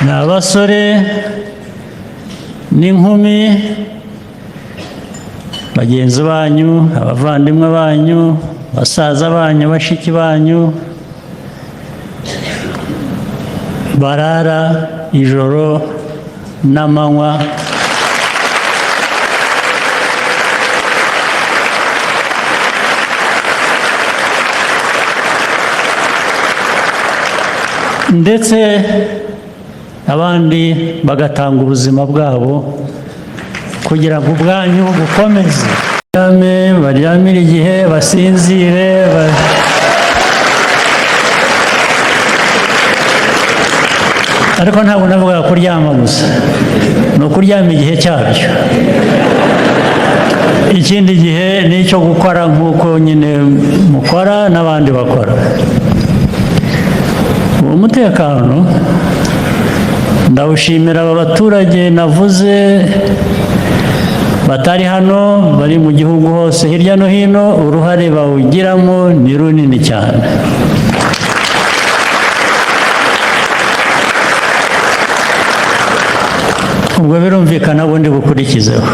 Ni abasore n'inkumi bagenzi banyu, abavandimwe banyu, basaza banyu, bashiki banyu, barara ijoro n'amanywa ndetse abandi bagatanga ubuzima bwabo kugira ngo ubwanyu bukomeze. Baryame, baryamire igihe, basinzire. Ariko ntabwo navugaga kuryama gusa, ni ukuryama igihe cyabyo, ikindi gihe ni icyo gukora nk'uko nyine mukora n'abandi bakora. Uwo mutekano ndawushimira aba baturage navuze batari hano, bari mu gihugu hose hirya no hino. Uruhare bawugiramo ni runini cyane. Ubwo birumvikana, bundi bukurikizeho.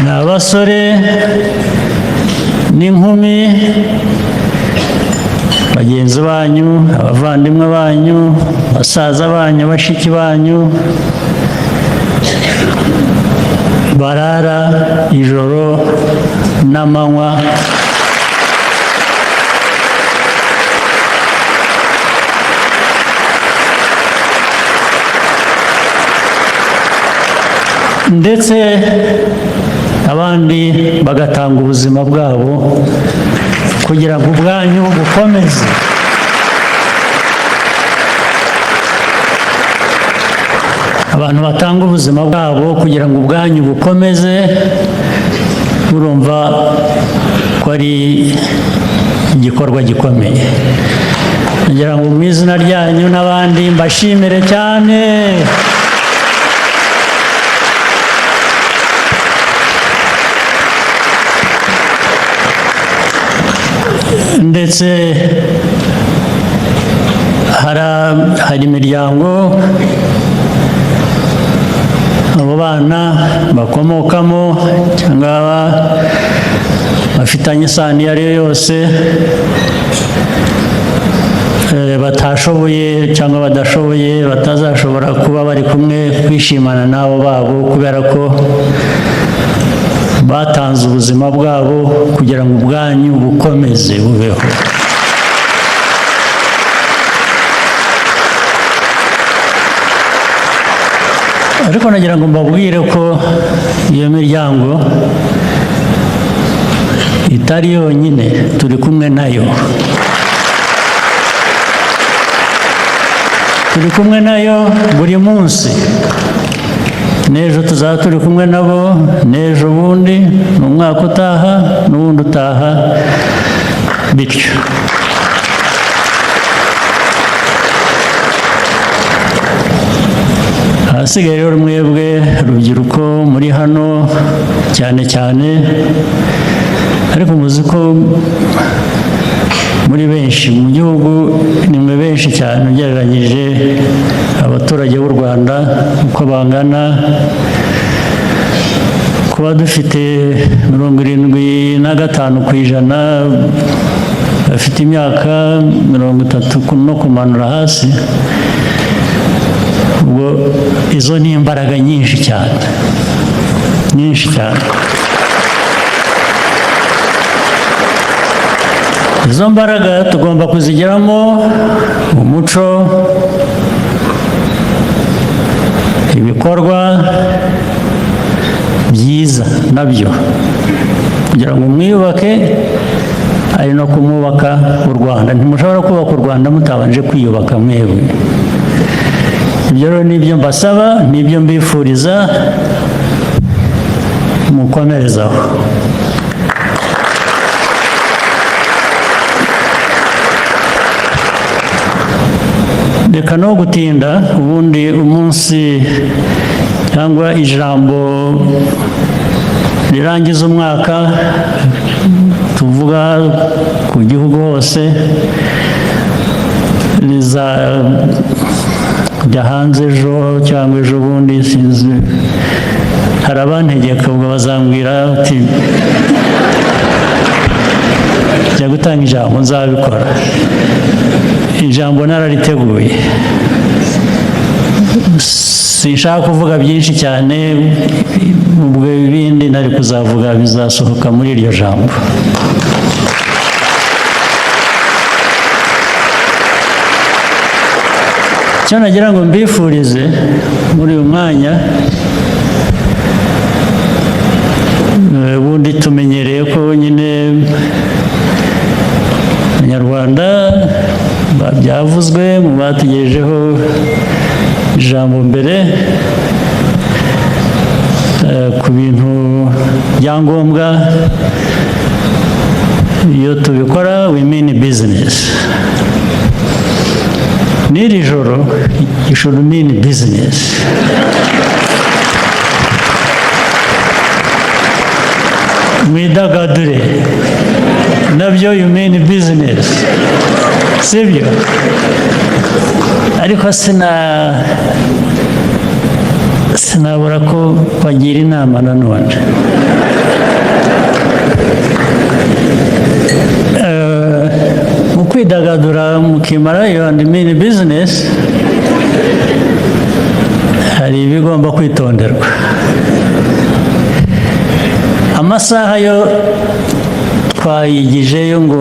Ni abasore n'inkumi bagenzi banyu, abavandimwe banyu, basaza banyu, bashiki banyu, barara ijoro n'amanywa ndetse abandi bagatanga ubuzima bwabo kugira ngo ubwanyu bukomeze. Abantu batanga ubuzima bwabo kugira ngo ubwanyu bukomeze, urumva ko ari igikorwa gikomeye. Kugira ngo mu izina ryanyu n'abandi mbashimire cyane. Ndetse hari imiryango abo bana bakomokamo cyangwa bafitanye isano iyo ari yo yose, batashoboye cyangwa badashoboye, batazashobora kuba bari kumwe kwishimana n'abo babo kubera ko batanze ubuzima bwabo kugira ngo ubwanyu bukomeze bubeho. Ariko nagira ngo mbabwire ko iyo miryango itari yonyine, turi kumwe nayo, turi kumwe nayo buri munsi. N'ejo tuzaba turi kumwe nabo, n'ejo bundi, mu mwaka utaha n'ubundi utaha, bityo ahasigaye rero, mwebwe rubyiruko muri hano cyane cyane, ariko muzi ko muri benshi mu gihugu, ni mwe benshi cyane ugereranyije abaturage b'u Rwanda uko bangana. Kuba dufite 75% bafite imyaka 30 no kumanura hasi, ubwo izo ni imbaraga nyinshi cyane, nyinshi cyane. Izo mbaraga tugomba kuzigiramo umuco, ibikorwa byiza nabyo, kugira ngo mwiyubake ari no kumwubaka u Rwanda. Ntimushobora kubaka u Rwanda mutabanje kwiyubaka mwebwe. Ibyo rero nibyo mbasaba, nibyo mbifuriza, mukomerezaho. Reka no gutinda, ubundi umunsi cyangwa ijambo rirangiza umwaka tuvuga. rizaba ku gihugu hose, rizajya hanze ejo cyangwa ejo bundi, sinzi. Hari abantegeka, ubwo bazambwira bati jya gutanga ijambo, nzabikora. Ijambo narariteguye, sinshaka kuvuga byinshi cyane. Ubwo ibindi nari kuzavuga bizasohoka muri iryo jambo. Icyo nagira ngo mbifurize muri uyu mwanya, ubundi tumenyereye ko nyine Abanyarwanda, byavuzwe mu batugejejeho ijambo mbere, ku bintu bya ngombwa, iyo tubikora we mean business. N'iri joro you should mean business. Mwidagadure, nabyo you mean business, sibyo? Ariko sinabura ko bagira inama nanone. Mu kwidagadura mukimarayo and mean business, hari ibigomba kwitonderwa. Amasaha yo twayigijeyo ngo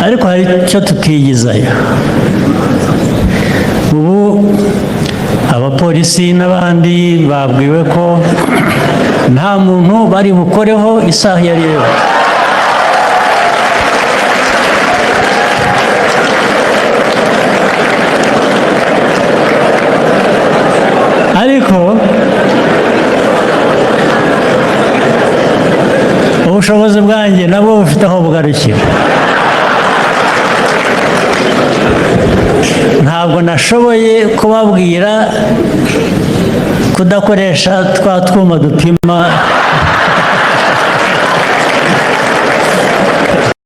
ariko hari icyo tukigizayo. Ubu abapolisi n'abandi babwiwe ko nta muntu bari bukoreho isaha iyo ari yo yose. Ariko ubushobozi bwanjye nabwo bufite aho bugarukira. Ntabwo nashoboye kubabwira kudakoresha twa twuma dupima.